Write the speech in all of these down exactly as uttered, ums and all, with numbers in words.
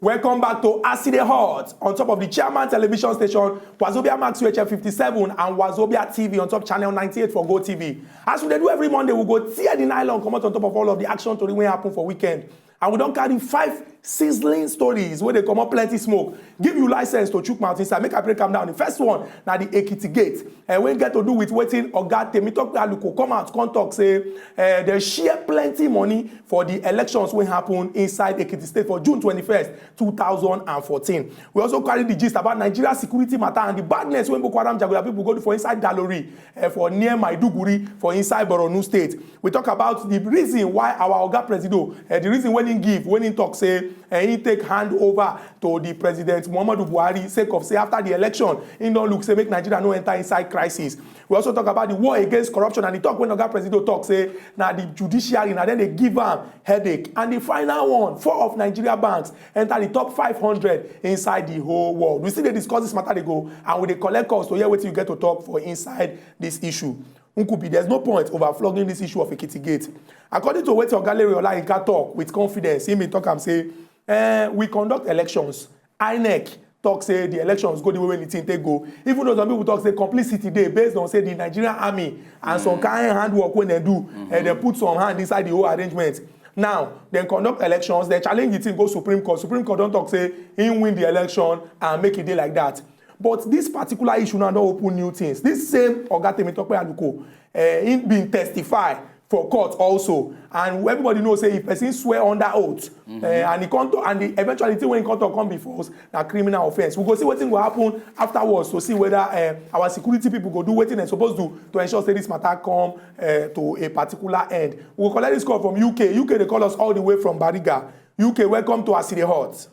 Welcome back to As E Dey Hot on top of the Chairman Television Station, Wazobia Max U H F fifty-seven and Wazobia T V on top channel ninety-eight for Go T V. As we dey do every Monday, we go tear the nylon comot on top of all of the action tori wey happen for weekend. And we don carry five sizzling stories wey dey comot plenty smoke, give you license to chook mouth inside. Make I break am down. The first one na the Ekiti Gate, eh, wey get to do with wetin Oga Temitope Aluko come out come talk say, eh, dem share plenty money for the elections wey happen inside Ekiti State for June twenty-first, two thousand and fourteen. We also carry the gist about Nigeria security matter and the badness wey Boko Haram jaguda people go do for inside Dalori, eh, for near Maiduguri for inside Borno State. We talk about the reason why our Oga Presido, eh, the reason wey he give, wey he talk say, eh, he take hand over to the President Muhammadu Buhari sake of say after the election, he don look say make Nigeria no enter inside crisis. We also talk about the war against corruption and the talk wey Oga Presido talk say na the judiciary na dem dey give am headache. And the final one, four of Nigeria banks enter the top five hundred inside the whole world. We still dey discuss this matter dey go, and we dey collect calls to hear wetin you get to talk for inside this issue. Nkubi, there's no point over flogging this issue of Ekiti Gate. According to wetin Oga Lere Olayinka talk with confidence, he bin talk am say, eh, we conduct elections. INEC talk say the elections go the way wey the thing take go. Even though some people talk say complicity dey based on say the Nigerian army and some kind handwork wey dem do, eh, dem put some hand inside the whole arrangement. Now, dem conduct elections, dem challenge the thing go Supreme Court. Supreme Court don talk say he win the election and make e dey like that. But this particular issue now don open new things. This same Oga Temitope Aluko, eh, he bin testify for court also, and everybody know say if person swear under oath, eh, and he come to, and the eventuality wey he come to come be false, na criminal offence. We go see wetin go happen afterwards to see whether, eh, our security people go do wetin dem suppose do to ensure say this matter come, eh, to a particular end. We go collect this call from U K. U K dey call us all the way from Bariga. U K, welcome to As E Dey Hot.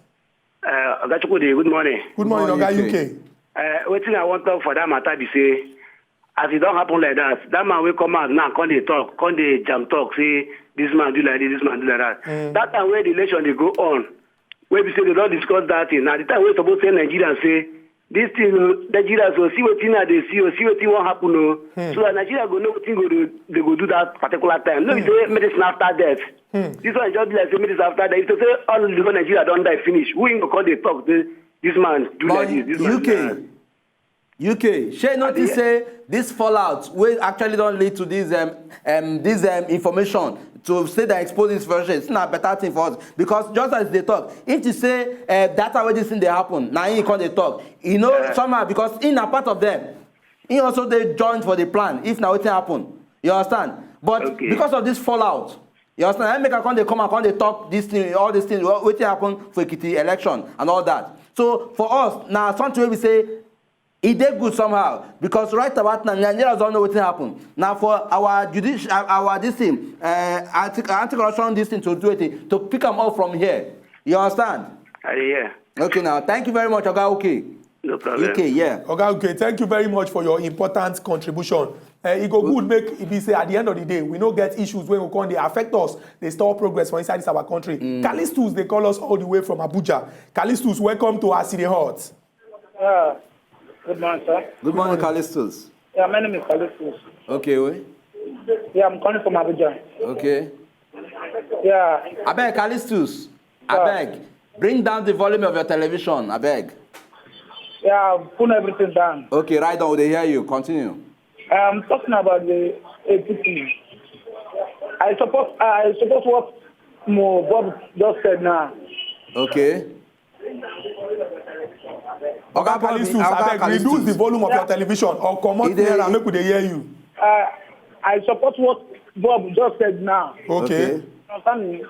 Uh, Oga Chukwudi, good morning. Good morning, Oga U K. Uh, wetin I wan talk for that matter be say, as e don happen like that, that man wey come out now come dey talk, come dey jam talk, say this man do like this, this man do like that. That time wey the election dey go on, wey be say dem don discuss that thing, na the time wey suppose tell Nigerians say, this thing, Nigerians o, see wetin I dey see o, see wetin wan happen o. So that Nigeria go know wetin go dey, dey go do that particular time. No be say make this na after death. This one just be like say make this after death. If to say all the whole Nigeria don die finish, who him go come dey talk say this man do like this, this man do like that? U K, shey you notice say this fallout wey actually don lead to this, um, um, this, um, information to say dem expose this information, na better thing for us, because just as dem talk, if you say, uh, data wey this thing dey happen, na him come dey talk, you know, somehow, because he na part of them, he also dey join for the plan if na wetin happen, you understand? But because of this fallout, you understand, na him make am come dey come and come dey talk this thing, all this thing, wetin happen for Ekiti election and all that. So for us, na something wey be say e dey good somehow, because right about now Nigerians don know wetin happen. Na for our judici-, our, this thing, uh, anti, anti-corruption, this thing to do it, to pick am up from here. You understand? I dey hear. Okay, now, thank you very much, Oga U K. No problem. U K, yeah. Oga U K, thank you very much for your important contribution. Eh, e go good make e be say at the end of the day, we no get issues wey go come dey affect us, dey stall progress for inside this our country. Callistus dey call us all the way from Abuja. Callistus, welcome to As E Dey Hot. Yeah. Good morning, sir. Good morning, Callistus. Yeah, my name is Callistus. Okay, we. Yeah, I'm calling from Abuja. Okay. Yeah. Abeg, Callistus. Abeg, bring down the volume of your television, abeg. Yeah, I've put everything down. Okay, right on, we dey hear you. Continue. I'm talking about the A P C. I support, I support what Mo Bob just said now. Okay. Oga Callistus, abeg, reduce the volume of your television or comot near am make we dey hear you. Uh, I support what Bob just said now. Okay. Understand me?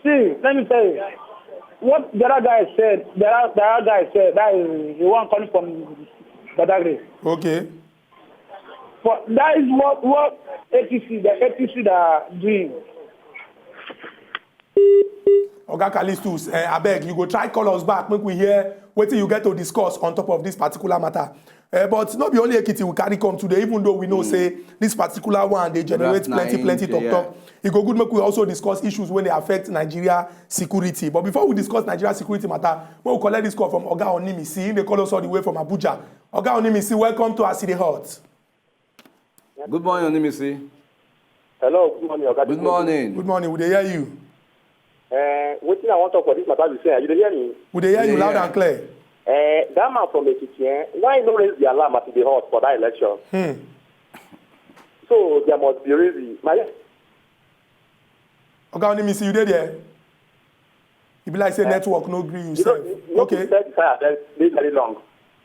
See, let me tell you. What the other guy said, the other, the other guy said, that is the one coming from Badagry. Okay. But that is what, what A P C, the A P C that are doing. Oga Callistus, eh, abeg, you go try call us back, make we hear wetin you get to discuss on top of this particular matter. Eh, but no be only Ekiti we carry come today, even though we know say this particular one dey generate plenty, plenty talk talk. E go good make we also discuss issues wey dey affect Nigeria security. But before we discuss Nigeria security matter, make we collect this call from Oga Onimisi. He dey call us all the way from Abuja. Oga Onimisi, welcome to As E Dey Hot. Good morning, Onimisi. Hello, good morning, Oga. Good morning. Good morning, we dey hear you. Uh, wetin I wan talk for this matter be say, you dey hear me? We dey hear you loud and clear. Uh, that man from Ekiti, eh, why no raise the alarm as e dey hot for that election? Hmm. So there must be reason. My Oga Onimisi, you dey there? E be like say network no gree you sef. You know, okay. Set the fire, then dey very long.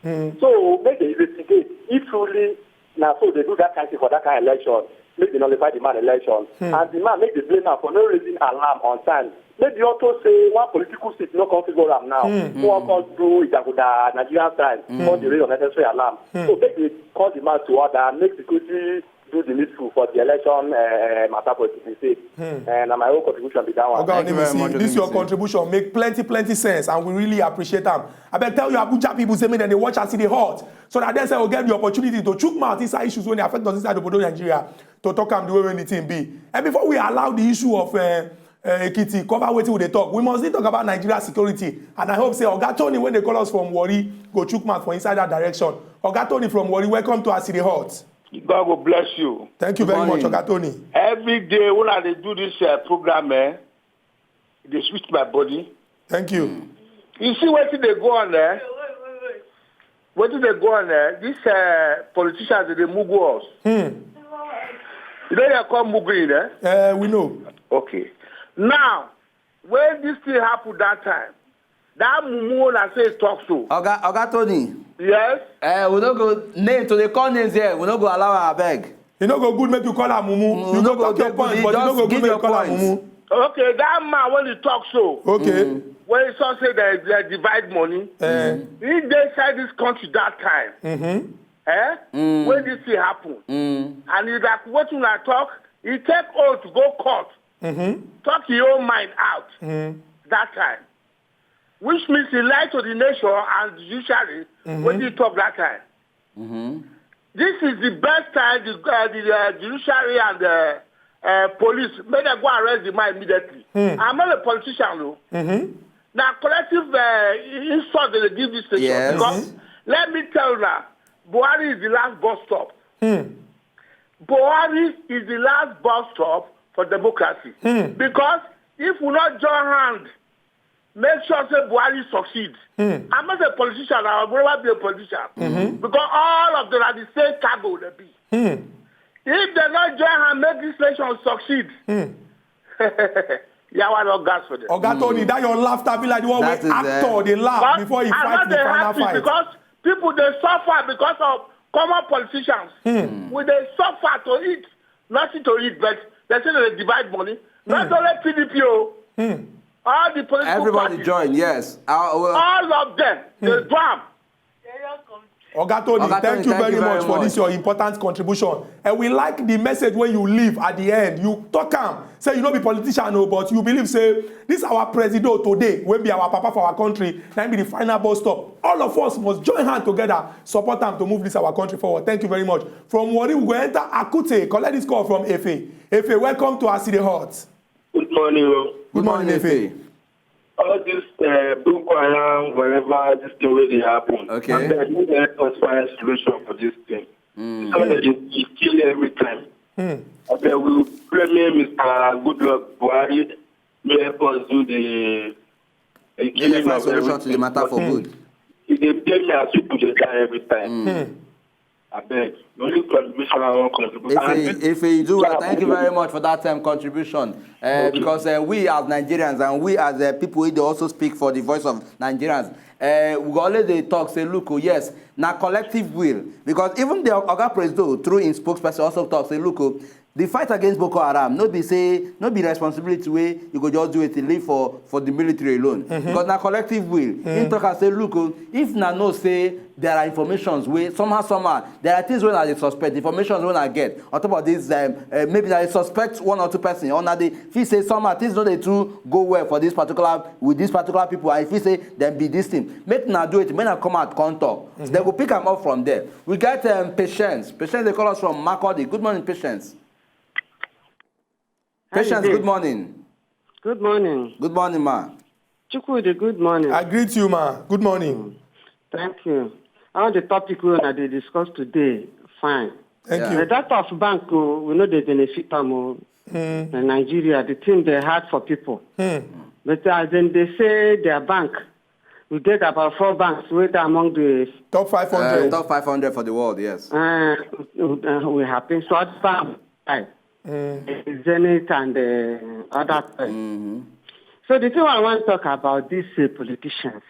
Hmm. So make they investigate if truly na so they do that kind thing for that kind election. Make they nullify the man election. Hmm. And the man make they blame am for no raising alarm on time. Maybe also say one political seat no come favour am now. Hmm. Who wan come do Ijaguda Nigerian style? Hmm. Come dey raise unnecessary alarm. Hmm. So make they call the man to order, make security do the needful for the election uh, matter for Ekiti State. Hmm. And na my own contribution be that one. Oga Onimisi, this your contribution make plenty plenty sense, and we really appreciate am. Abeg tell your Abuja people say make dem dey watch as e dey hot, so that dem sef go get the opportunity to chook mouth inside issues wey dey affect us inside obodo Nigeria, to talk am the way wey the thing be. And before we allow the issue of uh, uh, Ekiti cover wetin we dey talk, we must still talk about Nigeria security. And I hope say Oga Tony, wey dey call us from Warri, go chook mouth for inside that direction. Oga Tony from Warri, welcome to As E Dey Hot. God go bless you. Thank you very much, Oga Tony. Every day when I dey do this uh, program, eh, e dey sweet my body. Thank you. You see wetin dey go on there? Wetin dey go on there? These uh, politicians dey mugu us. Hmm. You know they call muguing, eh? Uh, we know. Okay. Now, when this thing happen that time, that mumu na say talk so. Oga, Oga Tony. Yes. Eh, we no go name to dey call names here. We no go allow am, abeg. E no go good make you call am mumu. Mm, you no go talk your point, but e no go good make you call am mumu. Okay, that man when he talk so. Okay. Mm. When he saw say they, they divide money, eh, he dey inside this country that time. Mm-hmm. Eh? Mm. When this thing happen, mm, and he like wetin I talk, he take oath to go court, mm-hmm, talk his own mind out, mm, that time. Which means he lied to the nation and the judiciary, mm-hmm, when he talk that time. Mm-hmm. This is the best time the, uh, the uh, judiciary and the uh, police make dem go arrest the man immediately. Mm. I'm not a politician, though. Mm-hmm. Now, collective uh, insult they give this nation. Yes. Because, mm-hmm, let me tell you now, Buhari is the last bus stop. Mm. Buhari is the last bus stop for democracy. Mm. Because if we not join hand, make sure say Buhari succeed. Mm. I'm not a politician. I will never be a politician. Mm-hmm. Because all of them are the same cargo they be. Mm. If they not join hand, make this nation succeed. Mm. Yawa no gas for them. Oga Tony, that your laughter be like the one wey actor dey laugh before he fight the final fight. Because people dey suffer because of common politicians. Hmm. We dey suffer to eat, nothing to eat, but they say they divide money. Not only P D P o, all the political parties. Everybody join, yes. All of them dey do am. Oga Tony, thank you very much for this your important contribution. And we like the message wey you leave at the end. You talk am, say you no be politician o, but you believe say this our presido today, wey be our papa for our country, na him be the final bus stop. All of us must join hand together, support am to move this our country forward. Thank you very much. From Warri, we go enter Akute, collect this call from Efe. Efe, welcome to As E Dey Hot. Good morning o. Good morning, Efe. All this uh, Boko Haram, wherever this thing wey dey happen, okay, abeg, make dem help us find solution for this thing. Mm. Because they dey kill every time. Mm. Abeg, we pray make Mister Goodluck Buhari may help us do the, the killing of everything. Make dem find solution to the matter for good. E dey pain me as people dey die every time. Mm. Abeg, the only contribution I wan contribute. Efe, Efe, you do well. Thank you very much for that um, contribution. Uh, okay. Because uh, we as Nigerians and we as uh, people, we dey also speak for the voice of Nigerians. Uh, we go always dey talk say, look, oh yes, na collective will. Because even the Oga Presido, through him spokesperson, also talk say, look, oh, the fight against Boko Haram no be say no be responsibility wey you go just do it leave for for the military alone. Mm-hmm. Because na collective will. Mm. Him talk am say, look, oh, if na know say there are informations wey somehow somehow there are things wey I dey suspect, informations wey I get on top of this um, uh, maybe I dey suspect one or two person, or I dey feel say somehow things no dey too go well for this particular with this particular people, and I feel say dem be this thing. Make una do it, make una come out come talk. Mm-hmm. Dem go pick am up from there. We get um, Patience. Patience dey call us from Makurdi. Good morning, Patience. Patience, good morning. Good morning. Good morning, ma. Chukwudi, good morning. I greet you, ma. Good morning. Mm. Thank you. All the topic we una dey discuss today, fine. Thank you. But that of bank, oh, we no dey benefit am o. Mm. In Nigeria, the thing dey hard for people. Mm. But as dem dey say their bank, we get about four banks wey dey among the Top five hundred. Uh, top five hundred for the world, yes. uh, uh, we happy. So other bank, like Zenith and uh, other. So the thing I want to talk about these uh, politicians.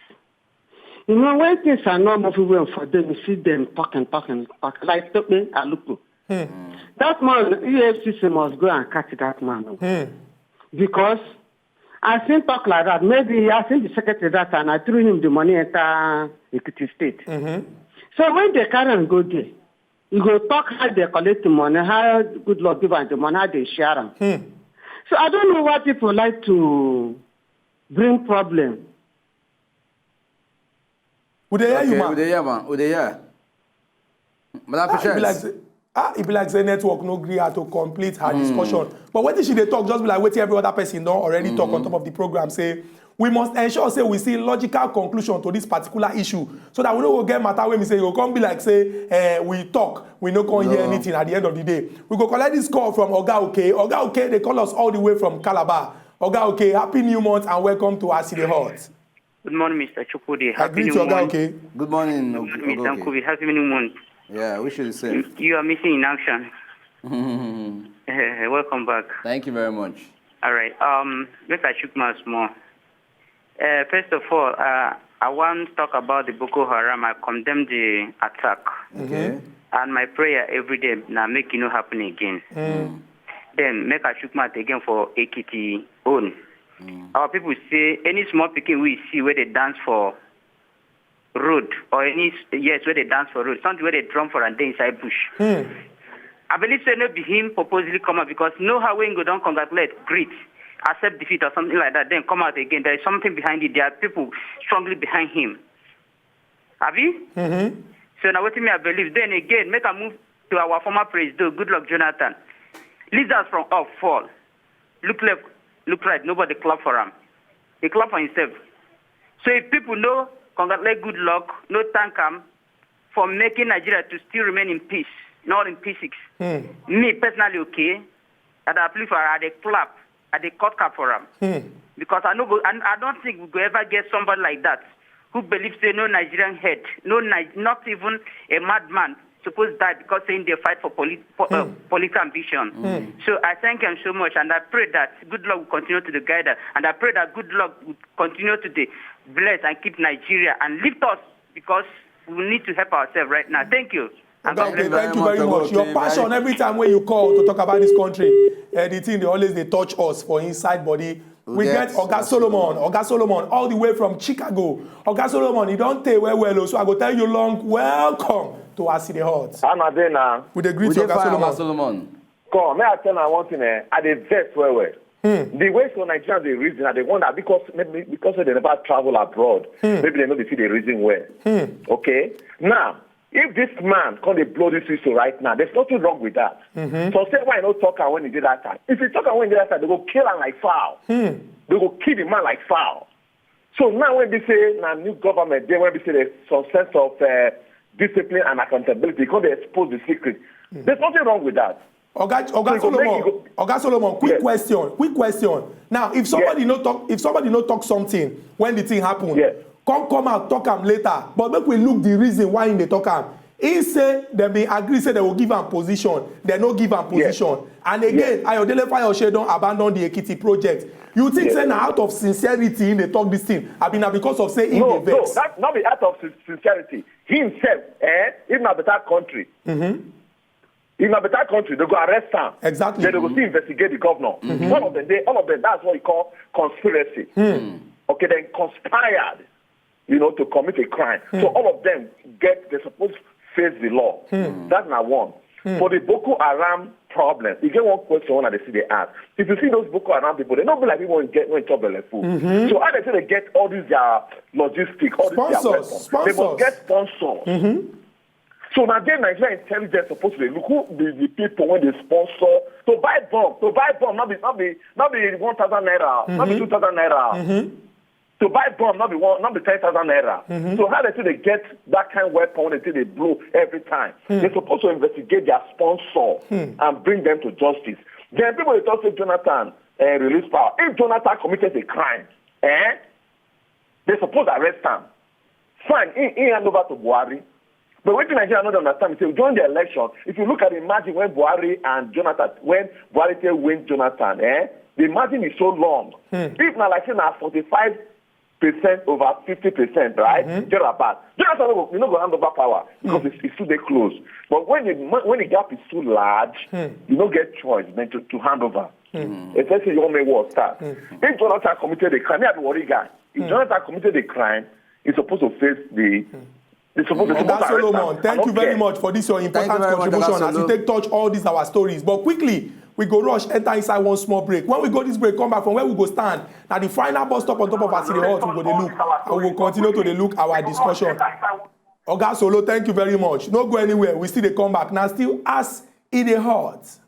You know, when things are not moving well for them, you see them talking, talking, talking. Like Tope Aluko. That man, E F C C must go and catch that man. Oh. Because I think talk like that. Maybe I think the secretary that time, I threw him the money enter Ekiti State. So when they carry and go there, you go talk how they collect the money, how good luck give am the money, how they share am. So I don't know why people like to bring problem. We dey hear you, Okay, man. We dey hear, man. We dey hear. Madam Ah, e be like Patience. say ah e be like say network no gree her to complete her discussion, but wetin she dey talk just be like wetin every other person don already talk on top of the program, say we must ensure say we see logical conclusion to this particular issue, so that we no go get matter wey be say e go come be like say eh, we talk, we no come hear No. Anything at the end of the day. We go collect this call from Oga Oke. Oga Oke dey call us all the way from Calabar. Oga Oke, happy new month and welcome to As E Dey Hot. Good morning, Mister Chukwudi. I Happy greet New you, Oga Month. Oke. Good morning, Good Ogo- morning, Mister Ogoke. Nkubi. Happy New Month. Yeah, wish you the same. You are missing in action. Eh, welcome back. Thank you very much. All right. Um, make I shook my small. Uh, first of all, uh, I want to talk about the Boko Haram. I condemn the attack. Okay. And my prayer every day now make it not happen again. Then make I shook mouth again for Ekiti own. Our people say any small pikin we see where they dance for road or any yes where they dance for road, something where they drum for and they inside bush. I believe say no be him purposely come out because no how when go don congratulate, greet, accept defeat or something like that, then come out again. There is something behind it. There are people strongly behind him. Abi? So now what me I believe. Then again, make a move to our former president, Goodluck Jonathan. Leaders from up fall. Look left, look right. Nobody clap for him. He clap for himself. So if people know congratulate Goodluck, no thank him for making Nigeria to still remain in peace, not in P six. Me personally, okay, and I plead for I dey clap, I dey cut cap for him. Because I no go, I, I don't think we go ever get somebody like that who believes say no Nigerian head, no Ni- not even a madman supposed die because saying they fight for polit, po, uh, political ambition. So I thank him so much, and I pray that Goodluck will continue to the guide us, and I pray that Goodluck will continue to the bless and keep Nigeria and lift us because we need to help ourselves right now. Thank you. And God Okay, bless thank us. you very Oga much. Your Oke, passion very- every time when you call to talk about this country, uh, the thing they always they touch us for inside body. We Yes, get Oga yes. Solomon, Oga Solomon, all the way from Chicago. Oga Solomon, you don't take well well, oh, so I go tell you long welcome to As E Dey Hot. How na dey na? We dey greet We dey Oga fine, Solomon. Oga Solomon. Come, may I tell you one thing, eh? I dey vex well well. The way some Nigerians dey reason, I dey wonder because maybe because they never travel abroad, maybe they no dey fit dey reason well. Okay? Now, if this man come dey blow this whistle right now, there's nothing wrong with that. So say why no talk am when he did that time? If he talk am when he did that time, they go kill am like fowl. They go kill the man like fowl. So now when they say na new government, then when they say there's some sense of uh, discipline and accountability, because they expose the secret. There's nothing wrong with that. Oga, Oga So you go make Solomon, you go- Oga Solomon, quick Yes. question, quick question. Now, if somebody Yes. no talk, if somebody no talk something when the thing happen, Yes. come come out talk am later. But make we look the reason why he dey talk am. He say dem bin agree say dem go give am position, dem no give am Yes. position. And again, Yes. Ayodele Fayose don abandon the Ekiti project. You think Yes. say na out of sincerity he dey talk this thing? Abi na because of say he No, dey no, vex? That not be out of sin- sincerity. He himself, eh, if na better country, if na better country, they go arrest am. Exactly. Then they go still investigate the governor. All of them, they, all of them, that's what you call conspiracy. Okay, then conspired, you know, to commit a crime. So all of them get, they're supposed to face the law. That's not one. For the Boko Haram problem, you get one question one of the city they ask. If you see those Boko Haram people, they don't be like people when get when trouble like food. So how they say they get all these their logistic, all these their Sponsors, weapons? They sponsors. Must get sponsors. So now then Nigerian intelligence supposed to dey look who the, the people when they sponsor to buy bomb, to buy bomb, not be not be not be one thousand naira, not be two thousand naira. To buy bomb, not be one, not be ten thousand naira. So how they say they get that kind of weapon when they say they blow every time? They're supposed to investigate their sponsor and bring them to justice. Then people they talk say Jonathan uh, release power. If Jonathan committed a crime, Eh? They suppose arrest am. Fine, he, he hand over to Buhari. But wetin Nigeria no dey understand is say during the election, if you look at the margin when Buhari and Jonathan, when Buhari take win Jonathan, eh, the margin is so long. If na like say na forty-five percent over fifty percent, right? Thereabout. Jonathan no go, you no go hand over power because it's, it's too dey close. But when the ma- when the gap is too large, you no get choice than to, to hand over. Especially you want make war start. If Jonathan committed a crime, me I be worry guy. If Jonathan committed a crime, he's supposed to face the. He's supposed to Oga Solomon, thank you very much for this your important contribution as you take touch all these our stories. But quickly, we go rush enter inside one small break. When we go this break, come back from where we go stand. Now the final bus stop on top of Asiri Hot, we go dey look. And we will continue to dey look our discussion. Oga Solo, thank you very much. No go anywhere. We still dey come back. Now still as e dey hot.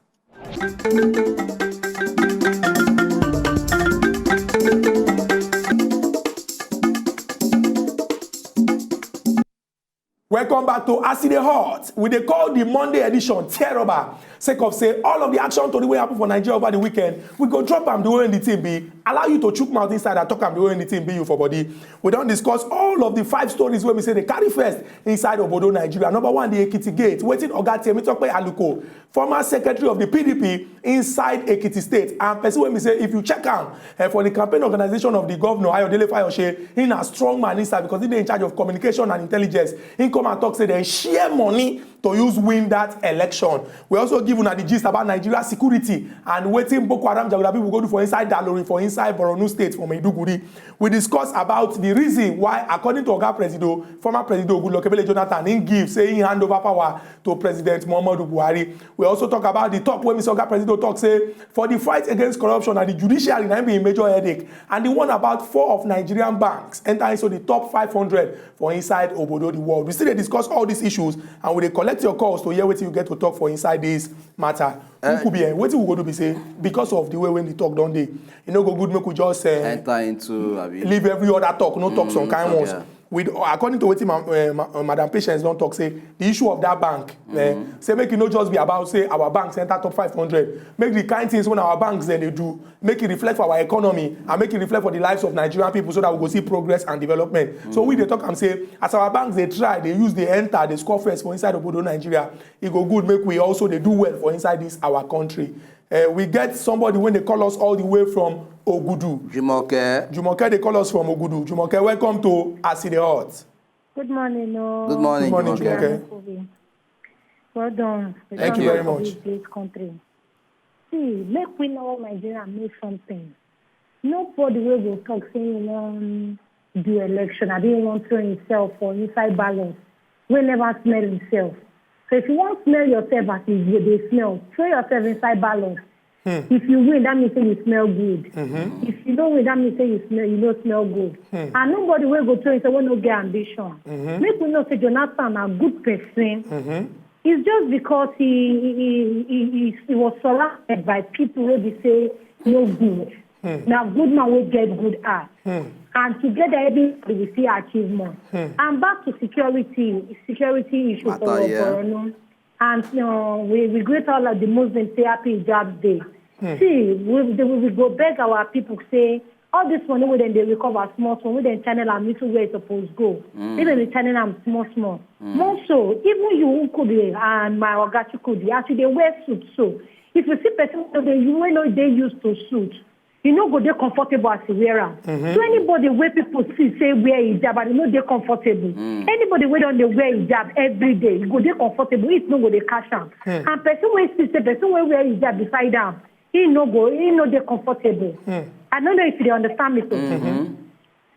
Welcome back to As E Dey Hot. We dey call the Monday edition tear rubber. Sake of say all of the action tori wey happen for Nigeria over the weekend, we go drop am the way the thing be, allow you to chook mouth inside and talk am the way the thing be you for body. We don discuss all of the five stories wey we say dey carry first inside obodo Nigeria. Number one, the Ekiti Gate. Wetin Oga Temitope Aluko, former secretary of the P D P inside Ekiti State, and person wey be say if you check am eh, for the campaign organization of the governor Ayodele Fayose, he na strong man inside because he dey in charge of communication and intelligence. He come and talk say dem share money to use win that election. We also give una the gist about Nigeria security and wetin Boko Haram jaguda people go do for inside Dalori for inside Borno State for Maiduguri. We discuss about the reason why, according to Oga Presido, former Presido Goodluck Ebele Jonathan, he give say he hand over power to President Muhammadu Buhari. We also talk about the talk wey Mister Oga Presido talk say for the fight against corruption and the judiciary na im be a major headache, and the one about four of Nigerian banks enter into the top five hundred for inside obodo the world. We still dey discuss all these issues and we dey collect your calls to hear wetin you get to talk for inside this matter. Uh, Nkubi, eh, wetin we go do be say because of the way when the talk don dey, e no go good make we just uh, enter into abi leave every other talk, no talk mm, some kind okay. ones. With according to wetin ma, uh, ma, uh, Madam Patience don talk say the issue of that bank, mm-hmm. uh, say make e no just be about say our banks enter top five hundred, make the kind things when our banks then they do make it reflect for our economy and make it reflect for the lives of Nigerian people so that we go see progress and development. Mm-hmm. So we dey talk am say as our banks they try, they use they enter, they score first for inside obodo Nigeria. E go good make we also they do well for inside this our country. Uh, we get somebody when they call us all the way from Ogudu. Jumoke. Jumoke, they call us from Ogudu. Jumoke, welcome to As E Dey Hot. Good morning. Oh. Good morning, Good morning Jumoke. Jumoke. Well done. Thank you very much. This country. See, make we know Nigeria make something. Nobody will go talk say you want do election. I didn't want to throw himself for inside ballot. We never smell himself. So if you want smell yourself as you dey smell, throw yourself inside ballot. Hmm. If you win, that means say you smell good. Mm-hmm. If you don't win, that means say you smell you don't smell good. Hmm. And nobody will go throw himself when no get ambition. Mm-hmm. Make we know say Jonathan a good person. Mm-hmm. It's just because he he, he, he, he was surrounded by people who be say no good. Hmm. Na good man wey get good heart. Hmm. And together everybody will see achievement. Hmm. And back to security, security issue for Borno. And uh, we, we greet all of the Muslims say happy hijab day. Hmm. See, we, we, we go beg our people say all this money wey dem dey recover small small, wey dem channel am little where e suppose go. Mm. Make dem dey channel am small small. Mm. More so, even you Nkubi and my Oga Chukwudi, as you dey wear suit so, if you see person wey no dey used to suit, you no go dey comfortable as you wear am. Mm-hmm. So anybody wey people see say wear hijab and e no dey comfortable, mm. anybody wey don dey wear hijab every day, e go dey comfortable, it no go dey catch am. Mm. And person wey see say person wey wear hijab beside am, he no go, he no dey comfortable. Mm. I no know if you dey understand me so. Mm-hmm.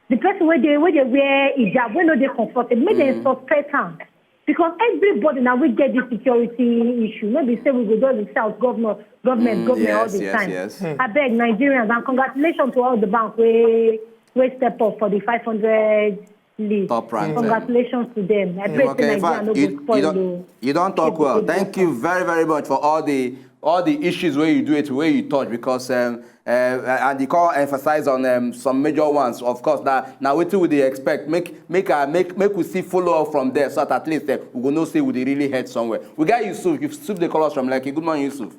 The person wey dey wey dey wear hijab wey no dey comfortable, make dem suspect am. Because everybody na we get this security issue. No be say we go just dey shout governor, government, mm, government yes, all the yes, time. Yes. Hmm. Abeg Nigerians, and congratulations to all the bank wey wey step up for the five hundred list. Top rank. Congratulations to them. I pray say Nigeria no go spoil o. You don talk well. Thank you very very much for all the all the issues where you do it, where you touch because. Um, Uh, and e come emphasize on um, some major ones. Of course, na na wetin we dey expect. Make make uh, make make we still follow up from there, so that at least uh, we go know say we dey really head somewhere. We get Yusuf. Yusuf dey call us from Lekki. Good morning, Yusuf.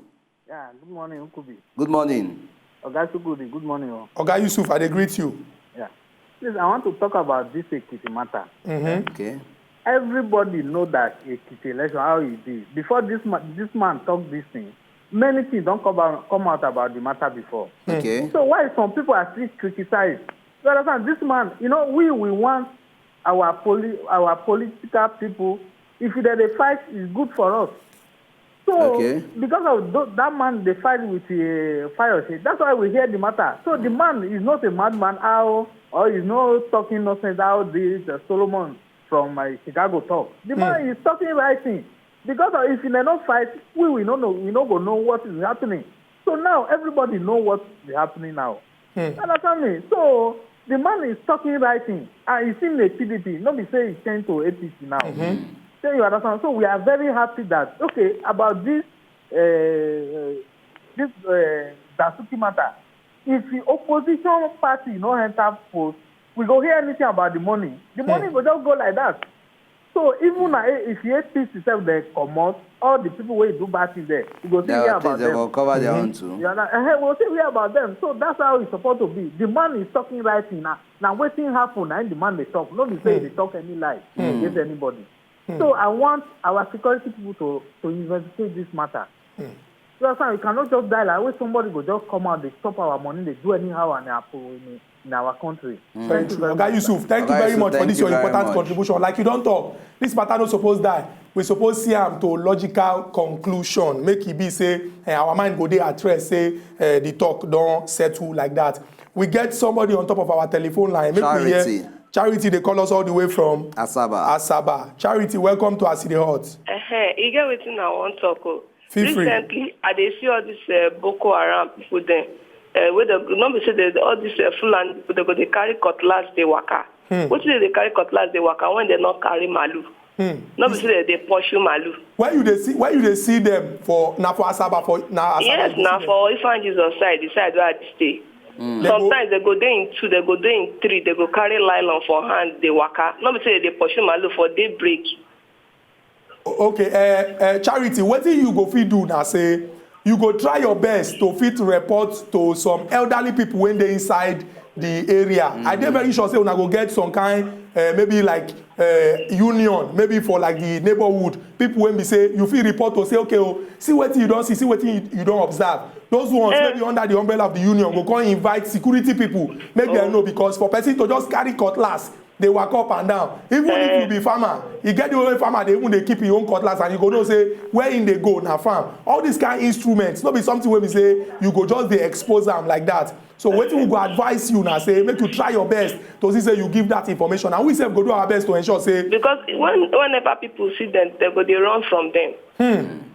Yeah, good morning, Nkubi. Good morning. Oga Chukwudi, good morning. Oh. Oga Yusuf, I dey greet you. Yeah. Please, I want to talk about this Ekiti matter. Okay. Everybody know that Ekiti election, how e be. Before this man, this man talk this thing, many things don come out, come out about the matter before. Okay. So why some people are still criticize? You understand? This man, you know, we we want our poli- our political people. If they dey fight, it's good for us. So Okay. Because of th- that man dey fight with uh, Fayose, that's why we hear the matter. So the man is not a madman, how, or he's not talking nonsense how this uh, Solomon from uh, Chicago talk. The man is talking right thing. Because of, if he may not fight, we will not know. We not go know what is happening. So now everybody know what is happening now. Understand me? So the man is talking right thing, and he still a P D P. No be say he change to A P C now. So you understand? So we are very happy that, okay, about this uh, this uh, Dasuki matter. If the opposition party no enter post, we go hear anything about the money. The money go just go like that. So even na if you A P C sef dey comot, all the people wey do bad thing there, you go still hear Yeah, about they them. Will cover their own too. You understand? Eh, we go still hear about them. So that's how it's supposed to be. The man is talking right thing now. Now wetin happen? Now the man dey talk. No be say he dey talk any lie against anybody. So I want our security people to to investigate this matter. You understand? You cannot just die like wey somebody go just come out, dey chop our money, dey do anyhow and happen in, in our country. Thank you very Oga much. Yusuf, thank you Oga very Yusuf, much for thank this you your very important much. Contribution. Like you don talk, this matter no suppose die. We suppose see am to logical conclusion. Make e be say eh, our mind go dey at rest. Say eh, the talk don settle like that. We get somebody on top of our telephone line. Make we Charity. Hear. Charity dey call us all the way from Asaba. Asaba. Charity, welcome to As E Dey Hot. Uh-huh. You get wetin I wan talk o. Feel free. Recently, I dey see all these uh, Boko Haram people dem. Uh, wey dey no be say they, all these uh, Fulani people they go dey carry cutlass dey waka. Wetin they dey carry cutlass dey waka when they no carry malu? No be say they dey pursue malu. Where you dey see where you dey see them for na for Asaba for na Asaba. Yes, You dey na see them? For Ifeanyi Jesus side, the side wey I dey stay. They go- Sometimes they go dey in two, they go dey in three, they go carry nylon for hand, dey waka. No be say they dey pursue malu for daybreak. Okay, uh, uh, Charity, wetin you go fit do na say you go try your best to fit report to some elderly people wey dey inside the area. I dey very sure say una go get some kind, uh, maybe like uh, union, maybe for like the neighborhood, people wey be say you fit report to say, okay, oh, see wetin you don see, see wetin you, you don observe. Those ones wey be under the umbrella of the union go come invite security people, make dem know, because for person to just carry cutlass dey waka up and down, even if you be farmer, e get the way farmer dey even dey keep him own cutlass and you go know say where him dey go na farm. All these kind instruments no be something wey be say you go just dey expose am like that. So wetin we go advise you na say make you try your best to see say you give that information, and we sef go do our best to ensure say. Because when whenever people see them, they go dey run from them.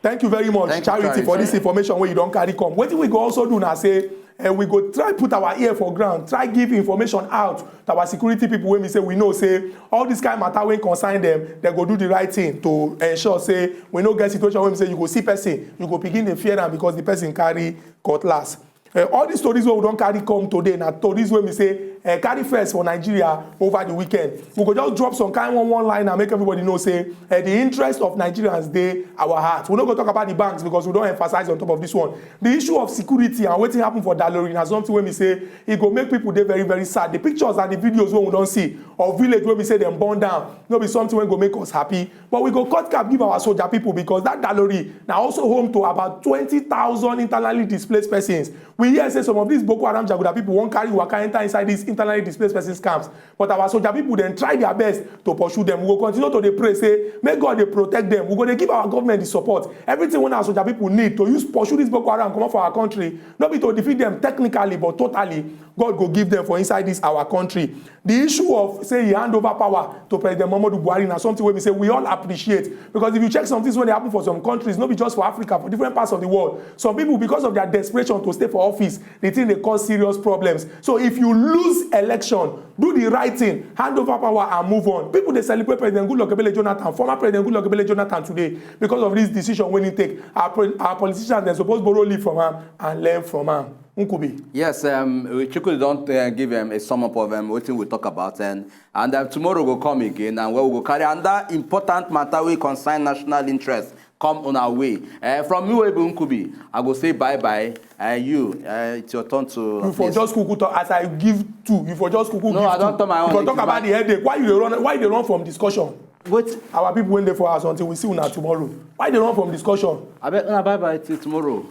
Thank you very much, Thank you, Charity, for Charity. This information wey you don carry come. Wetin we go also do na say eh, we go try put our ear for ground, try give information out to our security people wey be say we know say all this kind matter wey concern them, they go do the right thing to ensure say we no get situation wey be say you go see person, you go begin dey fear am because the person carry cutlass. Uh, all these stories wey we don carry come today na stories wey be say uh, carry first for Nigeria over the weekend. We go just drop some kind one one line and make everybody know say uh, the interest of Nigerians dey our heart. We no go talk about the banks because we don emphasize on top of this one. The issue of security and wetin happen for Dalori na something wey be say e go make people dey very very sad. The pictures and the videos wey we don see of village wey be say dem burn down no be something wey go make us happy. But we go cut cap give our soldier people because that Dalori na also home to about twenty thousand internally displaced persons. We hear say some of these Boko Haram Jaguda people wan carry waka enter inside these internally displaced persons camps. But our soldier people dem try their best to pursue them. We go continue to dey pray say make God dey protect them. We go dey give our government the support. Everything wey our soldier people need to use pursue this Boko Haram comot for our country, no be to defeat them technically but totally. God go give them for inside this our country. The issue of say he hand over power to President Muhammadu Buhari na something wey be say we all appreciate, because if you check some things wey dey happen for some countries, no be just for Africa, for different parts of the world, some people, because of their desperation to stay for office, the thing dey cause serious problems. So if you lose election, do the right thing, hand over power and move on. People dey celebrate President Goodluck Ebele Jonathan, former President Goodluck Ebele Jonathan today because of this decision wey he take. Our, pre- our politicians dem suppose borrow leaf from am and learn from am. Nkubi. Yes, um, we Chukwu don uh, give um, a sum up of um, wetin we talk about, and and uh, tomorrow go come again, and where we go carry another important matter wey concern national interest. come on our way. Uh, from me, Ebu Nkubi, I go say bye bye. And you, uh, it's your turn to. You for just kuku talk as I give two. You for just kuku. No, give I don't two. Talk my own. You for talk about the headache. Why you dey run? Why you dey run from discussion? Wait. Our people went there for us until we see una tomorrow. Why they run from discussion? I bet una bye bye till tomorrow.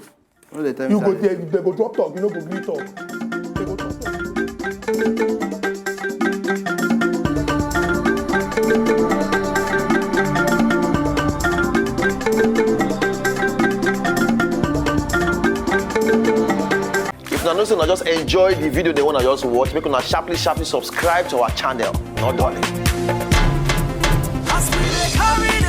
No dey tell me. You go there, they go drop talk. You no go gree talk. They go drop talk. If una know say una just enjoy the video they wanna just watch, make una sharply sharply subscribe to our channel. No darling. As we dey carry